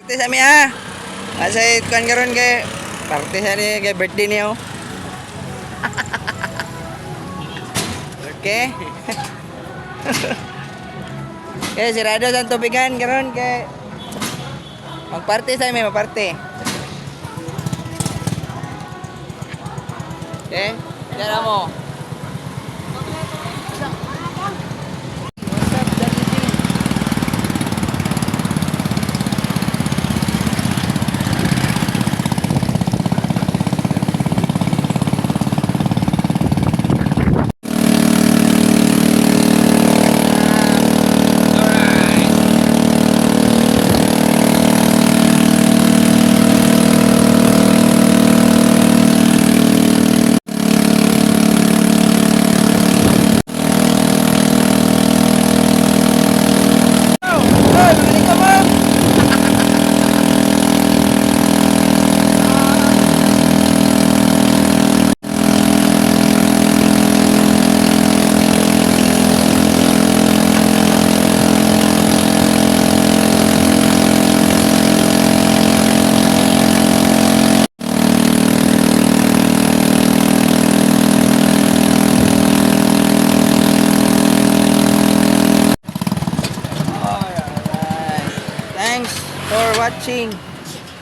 Parte sa mi ha. Asa kuan karon kay parte sa ni kay birthday niyo. Okay. Kay sirado sa tubigan karon kay magparte sa mi, magparte. Okay? Diyan mo. What's up, Daddy G? Oh, magaling ka, ma'am. Alright. Thanks for watching.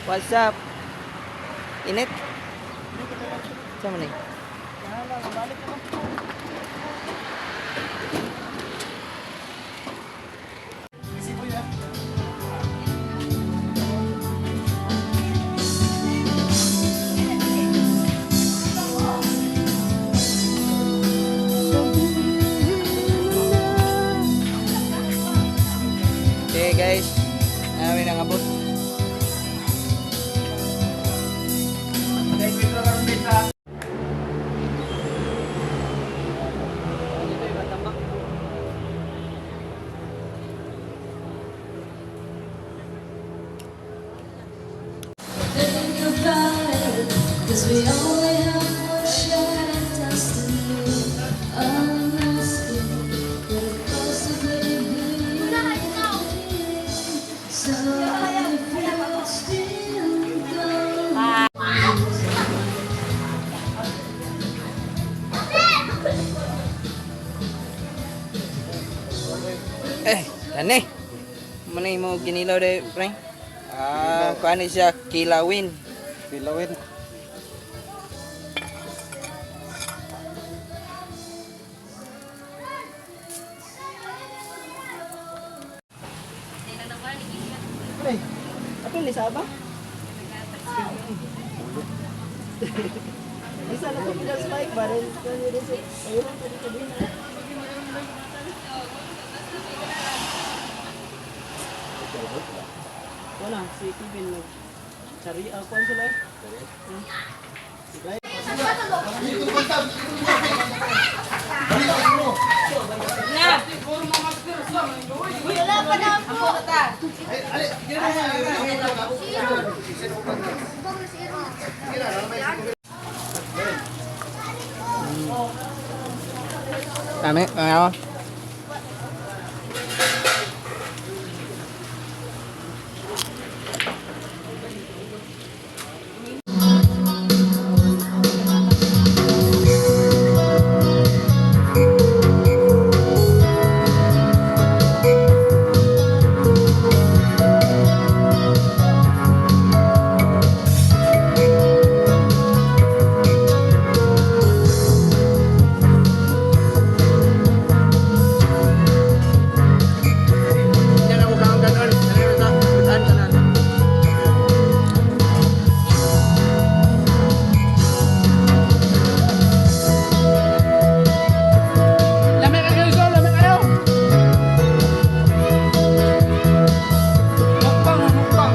What's up? Init? Saan mo na eh? Okay guys, namin ang abot. Think about it, 'cause we only have one shot at destiny. I'm asking, could it possibly be? So if you'd still go. Eh, kani. Muna mo ginilaw de, pre. Ah, kuan ni siya kilawin. Kilawin. Pre, ato ni sa ba? Isa na to pinal spike ba rin? Ayun pa dito din. Wala, si Kevin nag Sari, kuan sila eh. Kami, kami. Lamig kayo, so, lamig kayo. Mukbang, mukbang.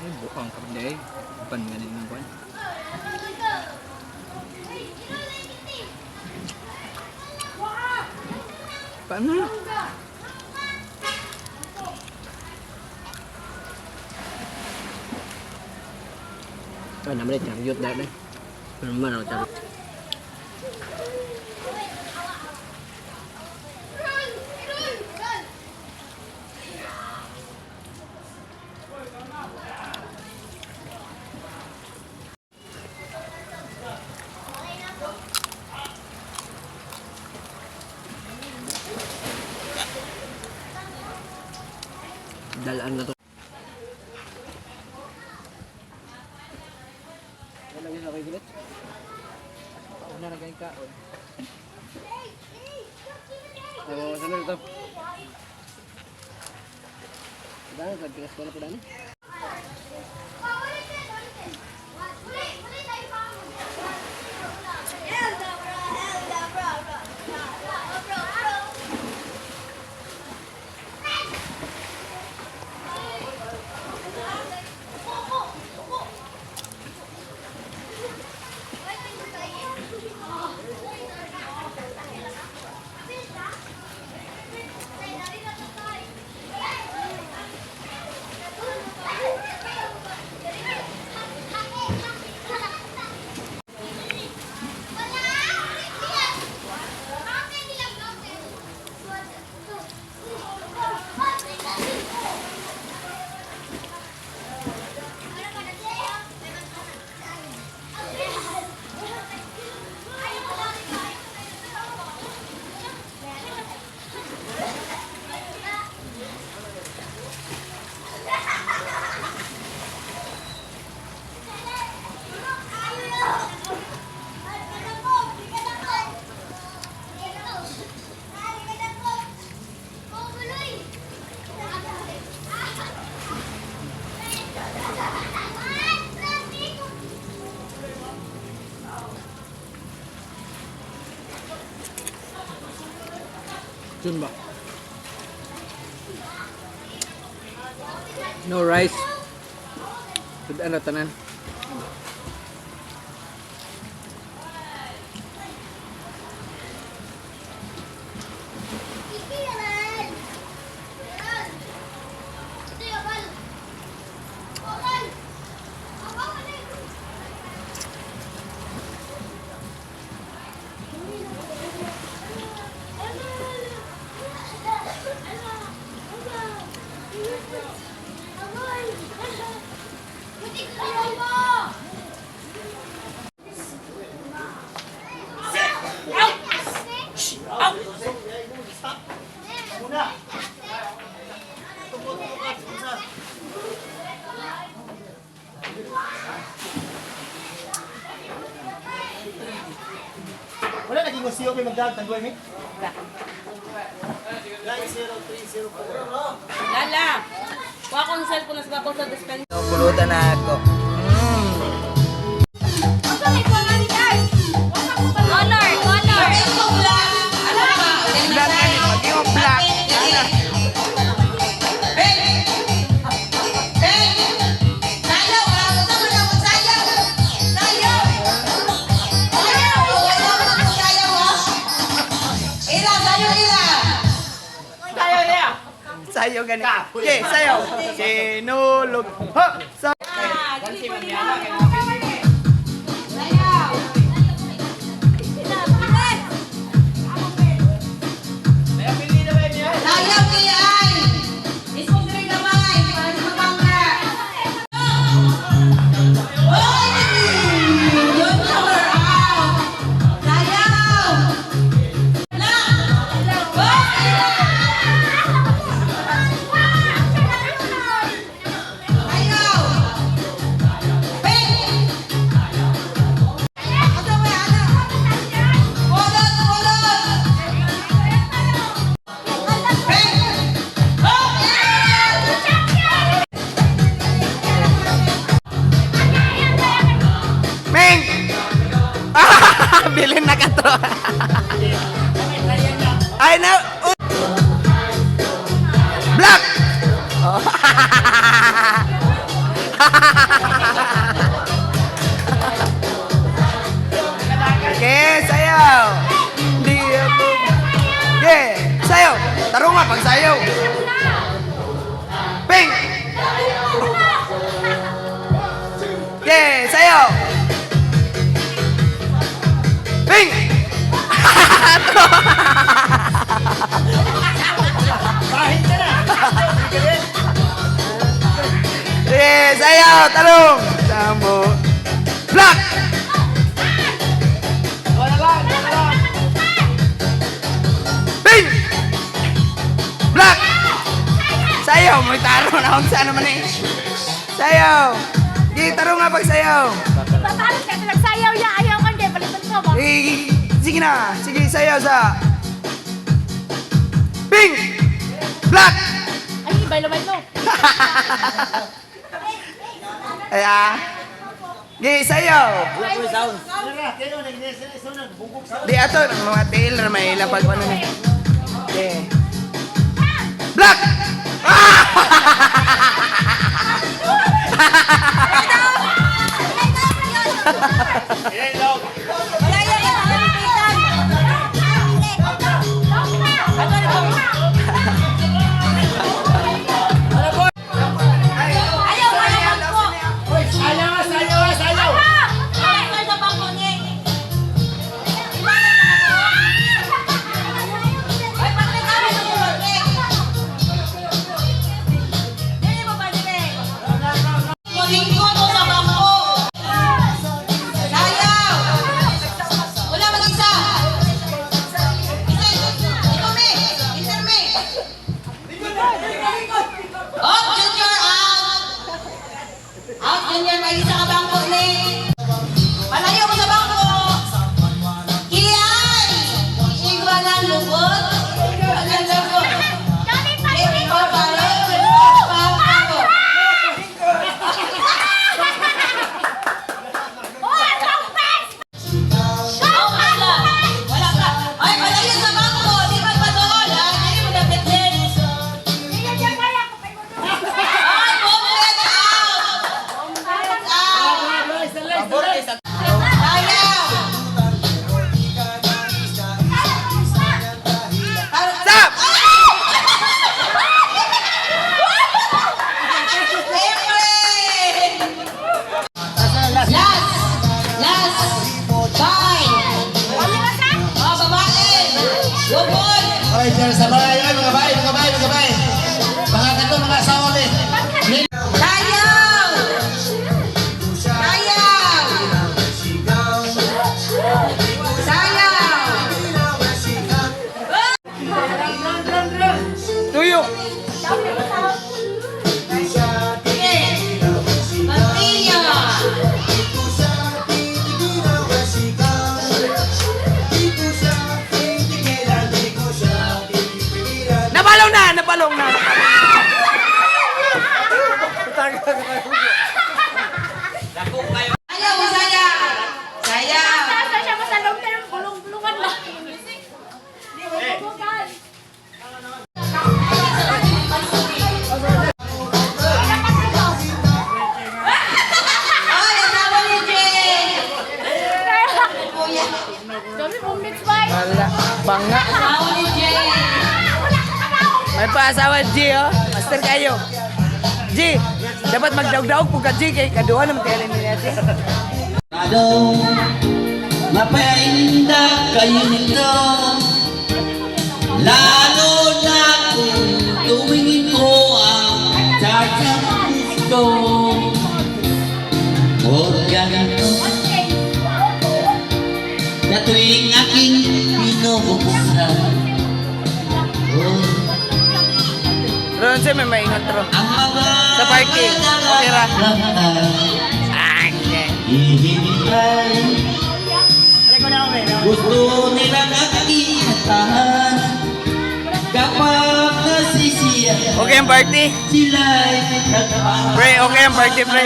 Ay, buang kabday. Ban ganin ng kuan. Paano na? Ito, naman eh, charyot dahil eh. Ano man ako charyot. Dalaan na to. Wala gyud ako gulit. Pauna na gani kaon. Oh, sa na ito. Daan sa pikas ko na po dani. Jun ba? No rice. Sud-an na tanan. Wala naging usiyo kay magdag tagway mi. Wala. Lala! Kuha kong cellphone na sa babaw sa dispenser. Pulutan na ako. Color, color. Black ani, pag yung black. Sayo gani. Okay, sayo. Sinulog. Ha! Sa Sayaw kaya ay! Isong diri gamay, para sa mabangga. Oy! Junior out! Sayaw! La! Oy! Sayaw! Pink! Asa ba yan? Ulot! Ulot! Pink! Ming! Ah, bilin na ka to. Ay na. Oh. Black. Oh. Okay, sayaw. Di ako. Yeah, sayaw. Tarong nga pag sayaw. Pink. Yeah, sayaw. Pink. Yeah, sayaw, talong. Samo. Black. Pink. Black. Sayaw. Sayaw, may taro na unsa naman eh. Sayaw. Di taro nga pag sayaw. Ipatalot ka nagsayaw ya. Ayaw ka hindi. Balitan ka ba? Eh, sige na. Sige, sayaw sa. Pink! Black! Ay, baylo-baylo. Ay, ah. Gi, sayaw. Di ato, mga tailor may lapag ano ni. Di. Black! Ah! Ayaw, wala bangko. Sayaw, sayaw, sayaw! Ay, sa bangko ni. Ay, patay ka sa bangko. Dili mo pa dili. Lingkod mo sa bangko. Sayaw. Wala mag-isa. Isa, ito me. Inter me. Oh, Junior, out. Out, Junior, may isa ka bangko ni. Palayo mo sa bangko. Kian! Igwa ng lubot. Igwa ng lubot. Ikaw pare, bangko. Wala. Wala ka. Ay, palayo sa bangko. Di magpatuol, ha? Hindi mo dapat din. Ay, bombet out! Bombet out! Sayaw! Stop! Siyempre! Last! Last! Bye! Oh, babae! Lubod! Oy, dyan sa bahay. Oy, mga bahay, mga bahay, mga bahay. Mga kato, mga asawa ni. Sayaw! Sayaw! Sayaw! Tuyo. Sige! Continue! Nabalong na, nabalong na. Sayaw mo, sayaw! Sayaw! Ay, asawa ni Jane! Kuya! Wala, banga. Asawa ni Jane! May paasawa G, oh. Master kayo. G, dapat magdaog-daog po ka G kay kaduha naman tayo niya G. Lado, mapainda kayo nito. Lalo na kung tuwing ko ang tatapos ko. Huwag ganito na tuwing aking binubuksan. Oh, Ron, sir, may maingat ro. ang mga Sa parking, okay ra. Ah, okay. Ihintay. Gusto nilang aking kapag nasisiya Okay ang party? sila'y nagpapasama. Pre, okay ang party, pre.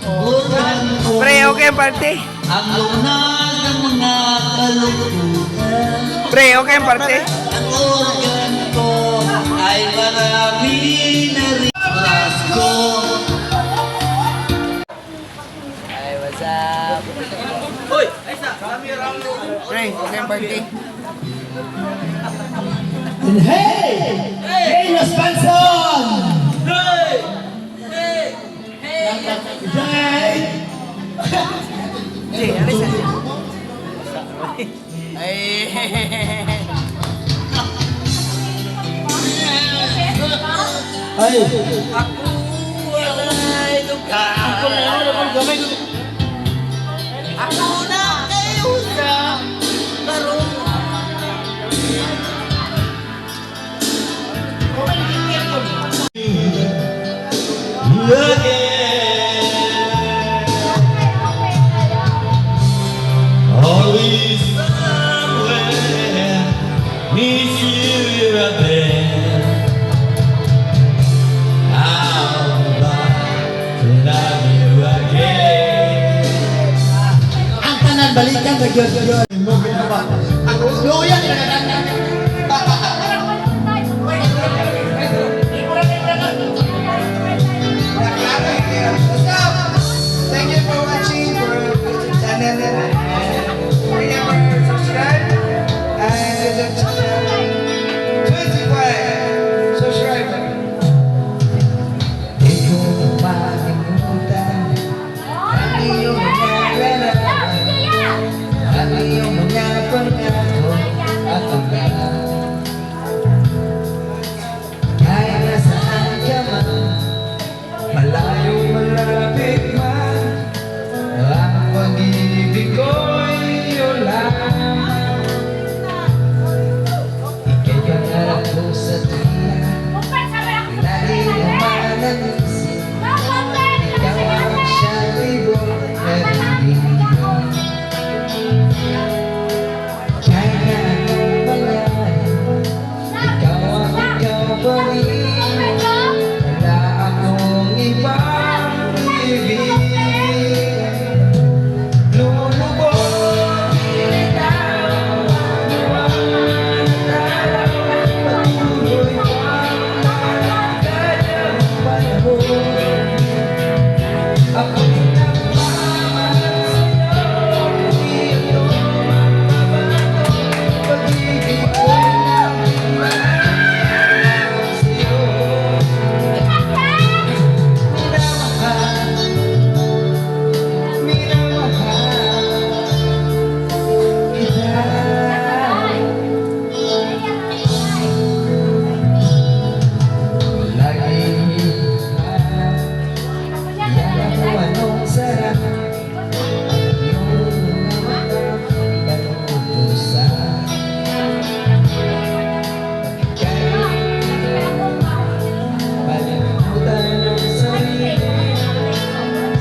Organ ko Pre, okay ang party. ang lunas ng mga kalungkutan. Pre, okay ang party. Ang organ ko ay marami na rin. Oras ko. Ay, what's up? Hoy! Pre, okay ang party. And hey! Hey, Los Panson! Hey! Hey! Hey! G, alis na. Ay, Ay! Ako na kayo sa karong. Daghan ra gyud yun. Ang luya nila daghan. Thank you for watching for YouTube channel. Remember subscribe and YouTube channel 25. Subscribe. Di ko makalimutan ang iyong mga larawan, ang iyong mga pangako at hanggang kahit nasaan ka man, malayo, malapit man, ang pag-ibig ko'y iyo lang. Ika'y pangarap ko sa tuwina, lagi naman ang isip. Ikaw ang siyang libon na rin. Kahit na anong mangyari, ikaw ang ikaw pa rin. Wala akong ibang ibig. Lulubog ikaw, buwan at araw, patuloy ang kanyang panahon. Ako'y nagmamahal sa'yo, hindi ito magbabago. Pag-ibig ko'y nagmamahal sa'yo. Minamahal, minamahal kita. Lagi yan kung anong sarap ng iyong mga mata kanutusan. Ika'y palimutan ng sarili,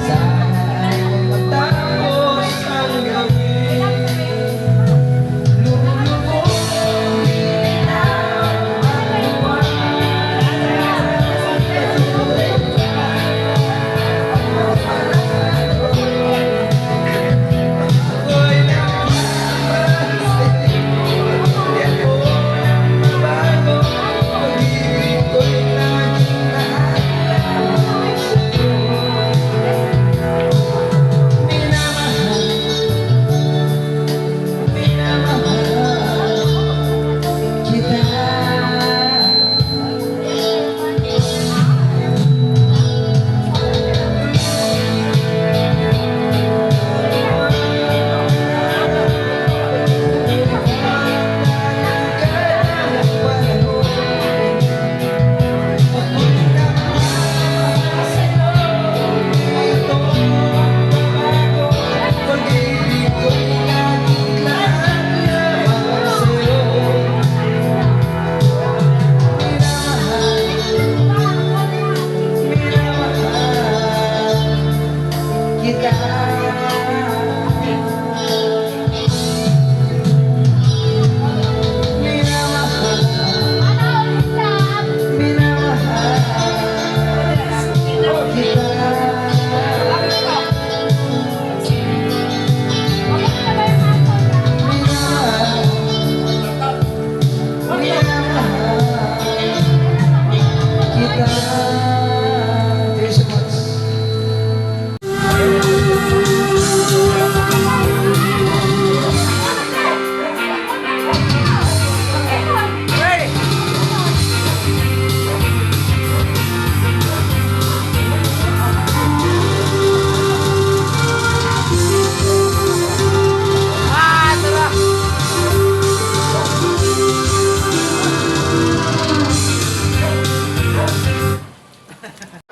sana ay matapos ang gabi. Lulubog ikaw ang buwan at ako'y nagmamahal sa'yo. Bago pag-ibig ko'y laging naalala sa'yo. Minamahal, minamahal kita. Pag-ibig ko'y laging lamang sa'yo. Minamahal, minamahal kita. Minamahal, minamahal kita. Minamahal, minamahal kita. Thank you so much. Ready? Ah, tara!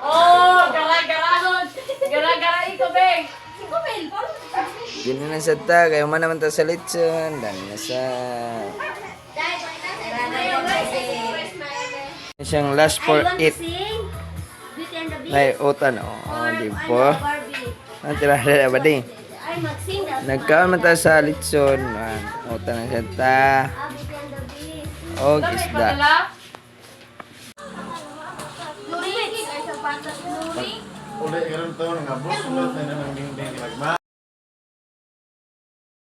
Oh, gara-garahon. Gara-gara iko, Beng. Gini na sa ta, kayo man naman ta sa litson, dan na sa... Siyang last for it. Beauty and the Beast. Nay, utan, oh, Or di ano, po. Barbie. Ang tirada na ba di? Ay, mag-sing daw. Nagkaon man ta sa litson, ah, utan na siya ta. Ah, Beauty and the Beast. Og isda. Lurik. Ay, sapatos. Lurik. Uli, karon to nga boss, ulit na nang dingding nagma.